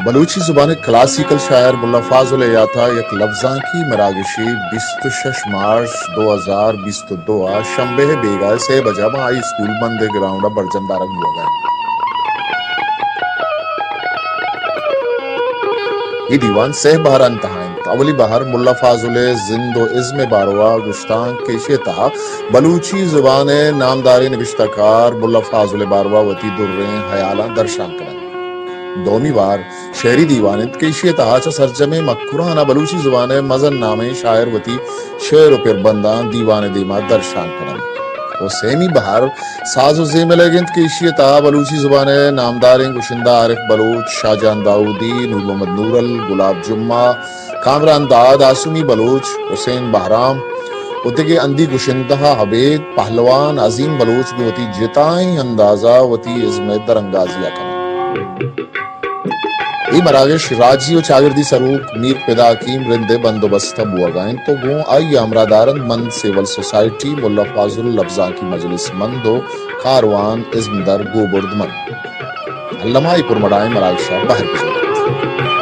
بلوچی زبان ءِ کلاسیکل شاعر ملا فاضل ءِ یات ءَ یک لبزانکی مراگشے بیست ءُ شش مارچ دو ہزار بیست ءُ دو ءَ شمبے ءِ بیگاہ ءَ سے بجہ ماں ہائی اسکول بند ءِ گراؤنڈ ءَ برجم دارگ بوگ ءَ انت۔ اے دیوان سہ بہرانی تہا انت۔ اولی بہر ملا فاضل ءِ زند ءُ ازم ءِ باروا گشتانک کہ ایشی ءِ تہا بلوچی زبان ءِ نامداریں نبشتہ کار ملا فاضل ءِ باروا وتی دریں ہیالاں درشان کننت۔ دومی بہر شعری دیوان انت کہ ایشی ءِ تہا چہ سرجمیں مکران ءَ بلوچی زبان ءِ مزن نامیں شاعر وتی شعر ءُ پربنداں دیوان ءِ دیما درشان کننت۔ ءُ سیمی بہر ساز ءُ زیملگ انت کہ ایشی ءِ تہا بلوچی زبان ءِ نامداریں گشندہ عارف بلوچ، شاہجان داؤدی، نور محمد نورل، گلاب جمعہ، کامران داد، آسمی بلوچ، حسین بہرام ءُ دگہ ہندی گشندہ ءَ ابید پہلوان عظیم بلوچ گوں وتی جتائیں انداز ءَ وتی ازم ءِ درانگازی ءَ کننت۔ اے مراگش راجی ءُ چاگردی سروک میر پدا حکیم رند ءِ بندوبست ءَ بوگ ءَ انت ءُ گوں آئی ءَ ہمراہ دار انت مند سول سوسائٹی، ملا فاضل لبزانکی مجلس مند ءُ کاروان ازمدر گوبرد مند۔ الما اے پرمڑائیں مراگش ءَ بہر بزورت۔